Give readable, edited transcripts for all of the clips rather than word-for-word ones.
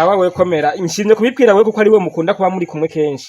Aba we komera, nshimye kubibwira we kuko ari we mukunda kuba muri kumwe kenshi.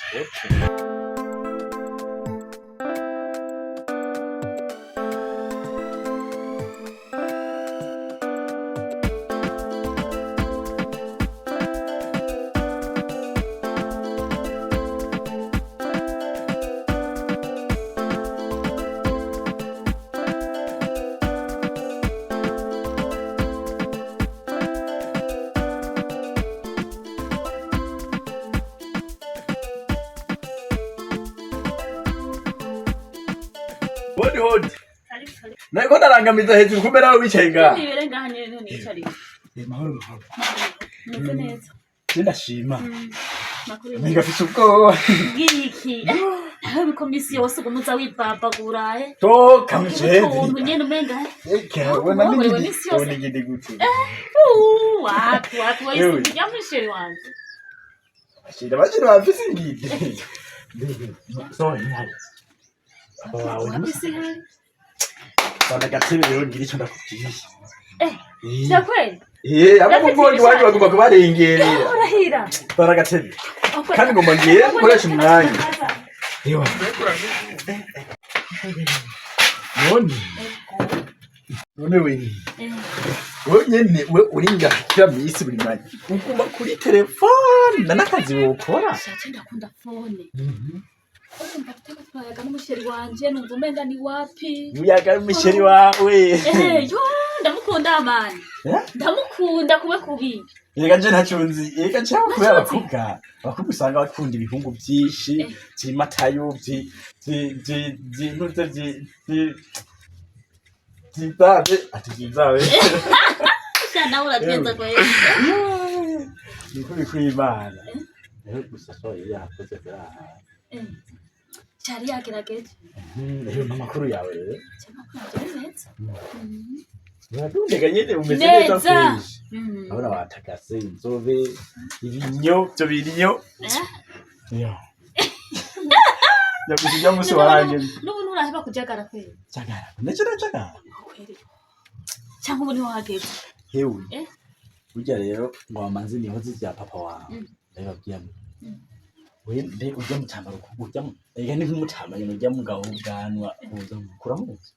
Hodi hodi. Nariko ndarangamiza hejuru kumbe nawe wicaye ngaha. Nibere ngaha nyene niho nicariye. Mahoro mahoro. Meze neza. Je ndashima. Makuru Umenga mfise ubwoba. bw'iki? Aho biko misi yose uguma uza wibabagura eh. Toka mjenzi. Utuntu nyene umenga eh. Eka ubona Wowe n'igidi. misi yose. Ubona igidi gute. Wapi wapi Yewe. wewe sijya musheri wanje. Bashira bashira bafise ingidi. Sorry ntari. Papa wawe Wapi se hari? Bana gatebe rero ngira ico ndakubwiye. Eh, Sio kweli? Eh, abo mubonye waje bagomba kubarengerera. Urahira. Bana gatebe. Kandi ngomba ngiye gukoresha umwanya. Ewa. None. None we. Eh, Wewe nyene we uri ngaha kila misi buri mwanya. Uguma kuri telefone na n'akazi wokora. Shaje ndakunda phone. Urumva tutaka twayaga n'umusheri wanje numva umenga ni wapi? Muyaga n'umusheri wawe. Eh, yo ndamukunda amani. Eh? Ndamukunda kuwe kubi. Erega je ntacyo nzi. Erega cyangwa kubera abakobwa. Abakobwa usanga bakunda ibihungu byinshi, Eh. vy'imatayo, vyi vyi vyi vyi ntuze vyi vyi vyizabe ati vyizabe. Sha nawe uratwenza kweli. Ni ukuri kw'Imana. Rero gusa so yakoze bwa. Eh. Cari yagerageje. Rero n'amakuru yawe rero. Cyangwa kwanjye neza. Uradundega nyene umeze neza Neza. fresh. Mm. Urabona watakase inzobe, ibinyo, byo binyo. Eh? Yo. Nyakusiga musi waranje. N'ubu nturaheba kujagara kweli. Chagara. Ndetse ndachagara. Kweli. Cyangwa ubu niho hageze. Hewe. Eh? Burya rero ngo wamanze nihoze vya papa wawe. Ndabibabwira. We mbe urya mutambaro urya ega ni nk'umutamba nyene urya mugabo w'ubwanwa uza kuramuzi.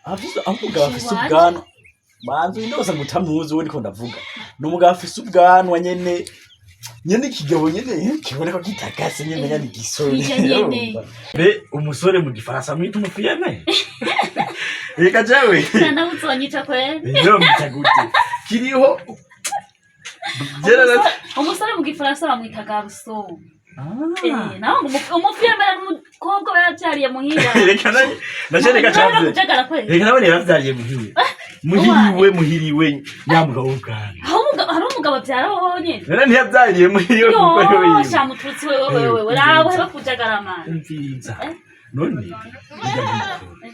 Afise umugabo afise Wanje. ubwanwa. Manzi windose ngo utamuzi we ndiko ndavuga. Ni umugabo afise ubwanwa nyene nyene ikigabo nyene kiboneka ko kitagase nyene nyene igisore. Kirya nyene. Be umusore mu gifaransa mwita umufiyeme. Reka jewe. Sha nawe uzonyica kweli. Rero mwita gute? Kiriho Gerard. Umusore mu gifaransa bamwita garçon. Ah. Eh, nawe ngo umufiyemera n'umukobwa aba yavyariye muhira. Reka nawe naje reka Nturaheba cavye. kujagara kweli. Reka nawe yaravyariye muhiri. Muhiriwe muhiriwe nyamugabo w'ubwanwa. Aho umugabo hari umugabo avyara wonyene. Rero ntiyavyariye muhiriwe kuko ari we Yo, yiwe. sha mututsi wewe wewe wewe. Rawe heba kujagara mani. Umviriza. Eh? None burya mukuru.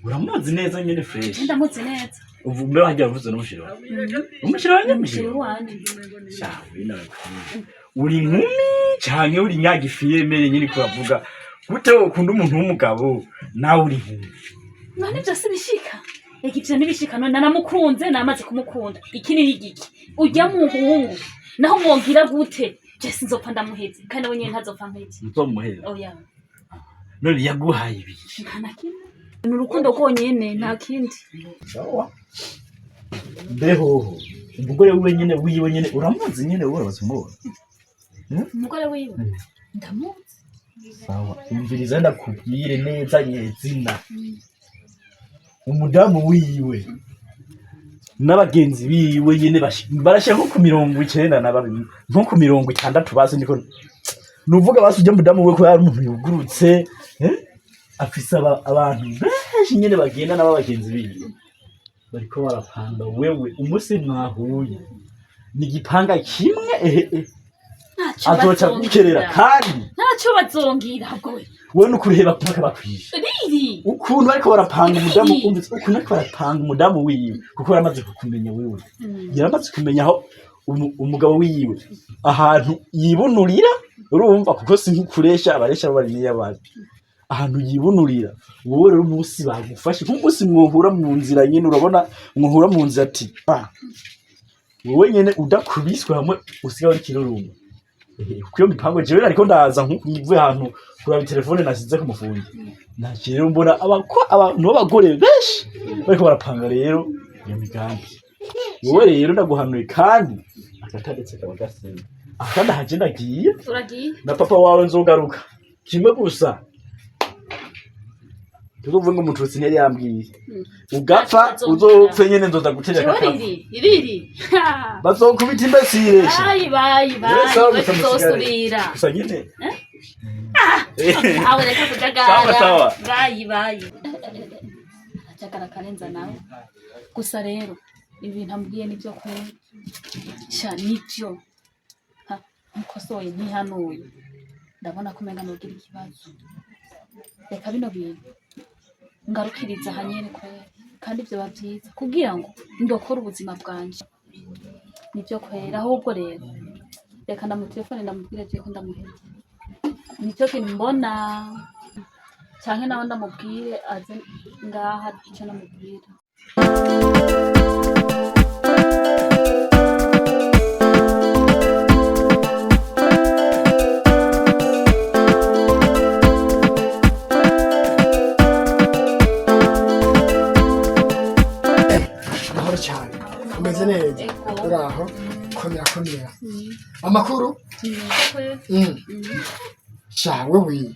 Uramuzi neza nyene fresh. Ndamuzi neza. Ubu mbe wagira uvuze n'umushiro wawe. Umushiro wawe Umusheri nyamushiro. wanje. Sha we nawe kuri. Uri inkumi canke uri nyagifiyemere nyine kuravuga. Gute ukunda umuntu w'umugabo nawe uri inkumi. None ivyo si bishika. Eka ivyo ntibishika none naramukunze namaze kumukunda. Iki ni igiki. Urya muhungu. Naho mwongira gute? Je sinzopfa ndamuheze kandi nawe nyene ntazopfa mpeze. Muzomuhera. Oya. None yaguhaye ibiki? Nta na kimwe. Ni urukundo rwonyene nta kindi. Sawa. Mbehoho. Umugore wiwe nyene wiwe nyene uramuzi nyene wowe urabaza umubona. Umugore wiwe ndamuzi. Sawa. Umviriza ndakubwire neza nyezina. Umudamu wiwe n'abagenzi biwe nyene barashika nko ku 92 nko ku 60 basi niko nuvuga basi ujya mudamu we ko yari umuntu yugurutse eh? Afise abantu benshi nyene bagenda n'aba bagenzi biwe bariko barapanga wewe umunsi mwahuye ni igipanga kimwe ehe ehe. Ntacyo Azoca gukerera bazongira. kandi Ntacyo bazongira ahubwo we. wewe nukureba mpaka bakwishe Riri. ukuntu ariko barapanga umudamu umvise ukuntu ariko barapanga umudamu wiwe kuko yaramaze kukumenya wewe yaramaze kumenya aho umugabo wiwe ahantu yibunurira urumva kuko si nkukuresha abaresha bo bari n'iy'abandi ahantu yibunurira wowe rero umunsi bagufashe nk'umunsi mwohura mu nzira nyene urabona mwohura mu nzira ati ba Wowe nyene udakubiswe hamwe usigaye uri kirurumba. Kuko iyo mipango jewe ariko ndaza nkuko mvuye ahantu kuraba telefone nasize ku mufundi, naje rero mbona abantu b'abagore benshi bariko barapanga rero iyo migambi. Wowe rero ndaguhanuye, kandi akatadetse kaba gasenga akandi ahaje ndagiye. Uragiye? Na papa wawe nzogaruka kimwe gusa, tuzovuge ngo umututsi ntiyari yambwiye. Ugapfa uzopfe nyene, nzoza gutereka Jewe akava. Riri riri. Bazokubita imbesiresha. Bayi bayi bayi. Sawa, we gusa musigare. tuzosubira. Gusa nyene. Awe reka kujagara. Sawa, sawa. Bayi bayi. Arajagara karenza nawe. Gusa rero ibintu ambwiye nibyo kwera. Sha nibyo. Ha, nkosoye ntihanuye. Ndabona ko umenga nugira ikibazo. Reka bino bintu ngarukiriza aha nyene kwera. Kandi vyoba vyiza kugira ngo ndokore ubuzima bwanje. Nibyo kwera. Ahubwo rero reka ndamutelefone ndamubwire je ko ndamuhevye. Nicyo kintu mbona, canke nawe ndamubwire aze ngaha ico namubwira. Amahoro cyane, umeze neza? Ego. Uraho, komera komera, amakuru? Sha wewe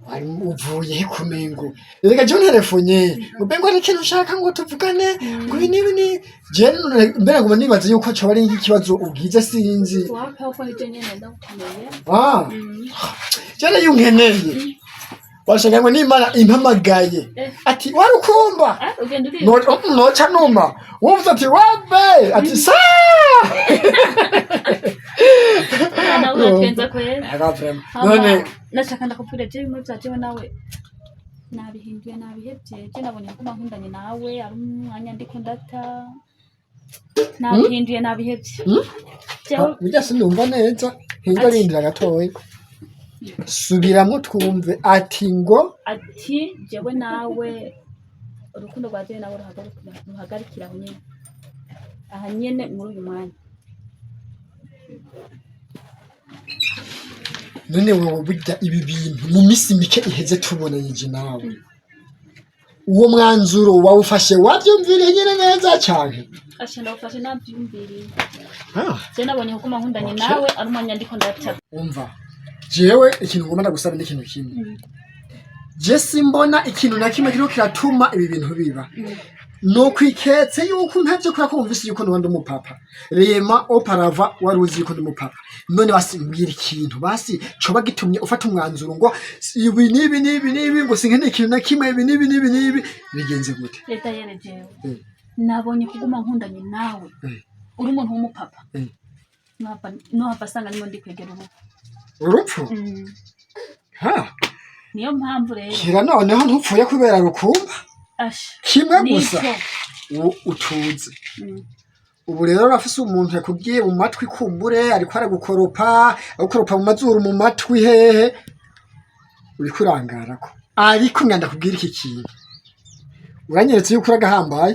wari uvuye he kumengo? Reka jewe nterefonye ubengo hari ikintu ushaka ngo tuvugane, ngo ibi n'ibi ni jewe mbere nguma nibaza yuko coba ari ikibazo ubwize, sinzi. Wapa uko nivyo nyene ndagukeneye. Ah, jewe iyo unkeneye washaka ngo n'Imana impamagaye ati warukumba. Ah, ugenda uri Noca numa wumva ati wabe ati sa. Nawe uratwenza kwera. Ega vraiment. Hama, None nashaka ndakubwira je bimwe vya jewe nawe nabihinduye, nabihevye. Je nabonye ko nkundanye nawe ari umwanya ndiko ndata, nabihinduye, nabihevye. Jewe Burya sinumva neza, ntingo rindira gatoya, subiramwo twumve ati ngo. Ati jewe nawe urukundo rwa jewe nawe ruhagarikira aho nyene, aha nyene muri uyu mwanya. None wewe burya ibi bintu mu minsi mike iheze tubonanye nawe, uwo mwanzuro wawufashe wavyumviriye nyene neza cane? Asha, ndawufashe navyumviriye. Ah, Je nabonye ko nkundanye Okay. nawe ari umwanya ndiko ndata. Umva, jewe ikintu ngomba ndagusaba ni ikintu kimwe. Je simbona ikintu na kimwe kiriko kiratuma ibi bintu biba. Nokwiketse yuko ntavyo kubera ko wumvise yuko noba ndi umupapa. Rema oparava wari uzi yuko ndi umupapa, none basi mbwira ikintu basi coba gitumye ufata umwanzuro ngo ibi n'ibi n'ibi n'ibi, ngo sinkeneye ikintu na kimwe, ibi n'ibi n'ibi n'ibi, bigenze gute? Leta yere jewe Mm. nabonye kuguma nkundanye nawe uri umuntu w'umupapa, nohava asanga nimo ndi kwegera ubu. Urupfu ha? Niyo mpamvu rero. Kira noneho ntupfuye kubera rukumba. Asha. Kimwe gusa. Nico. Utuze. Ubu rero urafise umuntu yakubwiye mu matwi, kumbure ariko aragukoropa, agukoropa mu mazuru, mu matwi, hehe, uriko urangarako. Ariko mwanda kubwira iki kintu, uranyeretse yuko uragahambaye,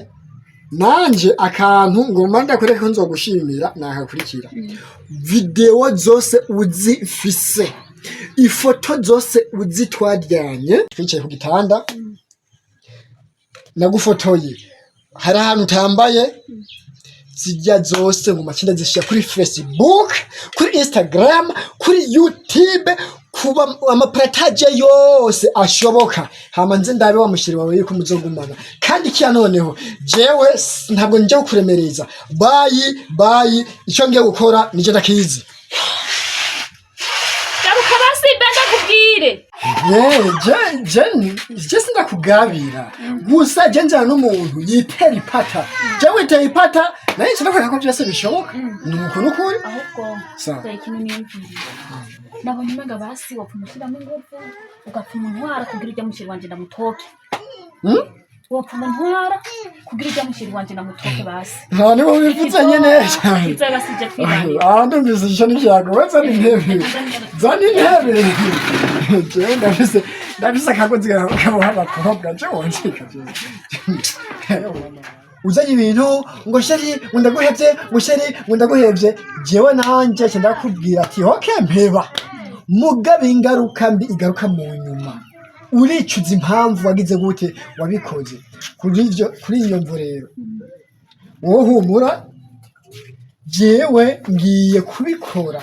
nanje akantu ngomba ndakwereka ko nzogushimira nakakurikira: videwo zose uzi mfise, ifoto zose uzi twaryanye twicaye ku gitanda, nagufotoye hari ahantu utambaye, zijya zose mu matsinda zishyira kuri Facebook, kuri Instagram, kuri YouTube, kuba amapartage yose ashoboka, hama nze ndabe wa mushyiri wawe yuko muzogumana. Kandi kiya noneho jewe ntabwo njya kukuremereza. Bayi bayi, icyo ngiye gukora nicyo ndakizi. Garuka basi mbe ndakubwire. Je sindakugabira gusa, je nzana n'umuntu yitera ipata, je witera ipata naye sinakwereka ko byose bishoboka, ni uku n'ukuri. Ahubwo Sawa. dore ikintu niyumviriye: nabonye umenga basi wapfa umushyiramo ingufu, ugapfa umuntwara kugira ujya mushyira wanje ndamutoke. Wopfa umuntwara kugira ujya mushyira wanje ndamutoke basi. Nta nibo bivuze nyene cyane. Kizoba basije twibanira. Ah, ndumvise ico n'ikirago. We zana intebe, zana intebe. Jewe ndafise akagozi kaboha abakobwa, je woncika jewe. Uzanye ibintu ngo chéri, ngo ndaguhevye, ngo chéri, ngo ndaguhevye, jewe nanje nca ndakubwira ati okay, mpeba. Mugabe ingaruka mbi igaruka mu nyuma, uricuza impamvu wagize gute, wabikoze. Kuri ivyo, kuri iyo mvo rero, wowe humura, jewe ngiye kubikora,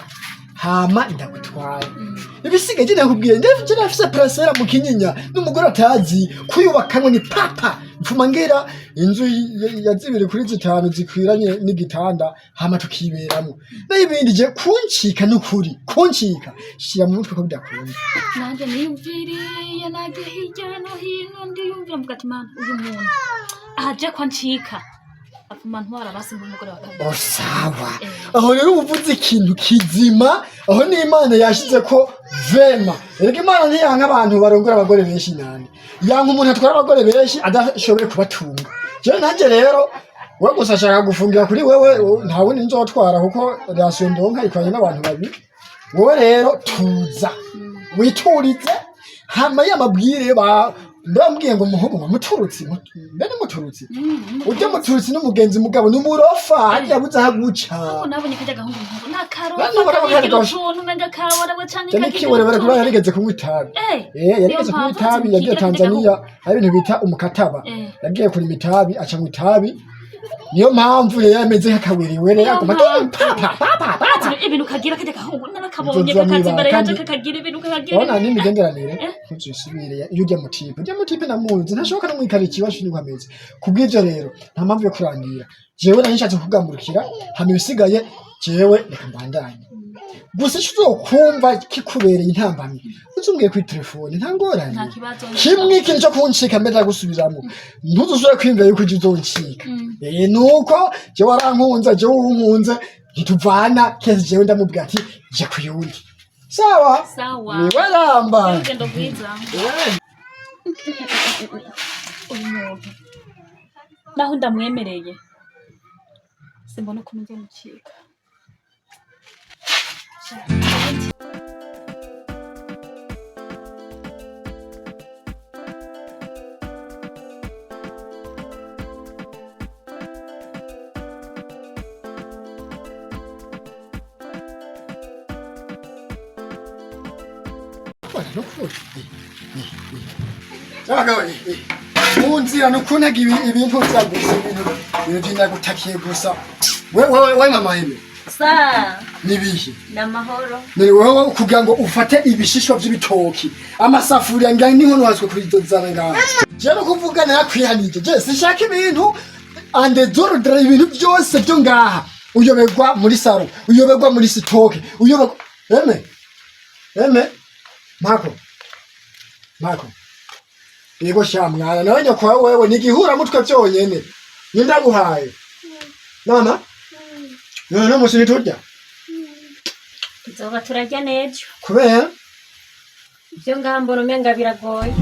hama ndagutwara. Ibisigaye je nakubwiye, ndafite nafise parcelle mu Kinyinya n'umugore atazi kuyubakamwe ni papa mfuma ngira inzu ya 2 kuri 5 zikwiranye n'igitanda, hama tukiberamwo. Nayo ibindi je kuncika, n'ukuri kuncika shira mu mutwe ko bidakunda. Nanjye niyumviriye, nagiye hirya no hino ndiyumvira, mvuga ati: "Mana, uyu muntu aje ko ancika, apfuma ntwara basi nk'umugore wa kabiri." Oh, sawa. Aho rero uba uvuze ikintu kizima, aho n'Imana yashize ko vema. Erega Imana ntiyanka abantu barongora abagore benshi nane, yanka umuntu atwara abagore benshi adashoboye kubatunga. Jewe nanjye rero, we gusa ashaka gufungira kuri wewe, nta wundi nzotwara, kuko ration ndonka ikoranye n'abantu babiri. Wowe rero tuza witurize, hama y'amabwire ba ndambwiye ngo muhungu ngo muturutsi, mbene muturutsi, ujya muturutsi n'umugenzi, mugabo n'umurofa hajya buze ahaguca. Ariko nabonye kajya gahungu muhungu Nani n'akarofa ubona ko kagira kari utuntu nanjye kaborewe canke cyane kagira kiwerebere kuri utuntu. yarigeze kunywa itabi. Niyo Yarigeze kunywa mpamvu itabi, yagiye nsimukigira kajya Tanzania, hari ibintu bita umukataba. Yagiye kurima itabi, aca mu itabi, niyo mpamvu yari ameze nk'akaweriwere. Niyo aguma mpamvu. papa papa papa. Ati, ibintu kagira kajya gahungu narakabonye Nzoza kakaza imbere mwibanga yanje kandi- kakagira ibintu kakagira Urabona ibintu. n'imigenderanire ntuzisubire. Iyo ujya mutipe, ujya mutipe namuzi, ntashoboka no mwikarikiye iwacu niko ameze. Kubw'ivyo rero nta mpamvu yo kurangira. Jewe nari nshatse kugamurukira, hama ibisigaye jewe reka mbandanye. Gusa ico uzokumva kikubereye intambamyi, uzumbwiye kuri telefone, nta ngorane. Nta kibazo. Kimwe ikintu cyo kuncika mbere ndagusubiramo, ntuzusubire kwiyumvira yuko uje uzoncika. Nuko jewe warankunze, jewe unkunze, ntituvana kezi. Jewe ndamubwira ati je kuyundi, sawa? Sawa. Niwe ramba. Urugendo rwiza. Uyu muntu naho ndamwemereye, simbona ukuntu nzomucika. Bwana, nukuri abagabo mu nzira nukuntega ibintu vya gusa, ibintu vy'indagutakiye gusa. We mama Aime. Sa. Nibihe? N'amahoro. Ni wewe kugira ngo ufate ibishishwa vy'ibitoki, amasafuriya ngira n'inkono waswe kurizana ngaha. Je no kuvuga narakwihanije, je sinshaka ibintu en désordre, ibintu byose byo ngaha uyoberwa muri salon, uyoberwa muri stock, uyoberwa. Eme eme Mako Mako, yego sha mwana, nawe nyoko wawe wewe ni igihura mutwe vyonyene nindaguhaye mama none no musi niturya. Tuzoba turarya n'ejo. Kubera Ibyo ngaha mbona umenga biragoye.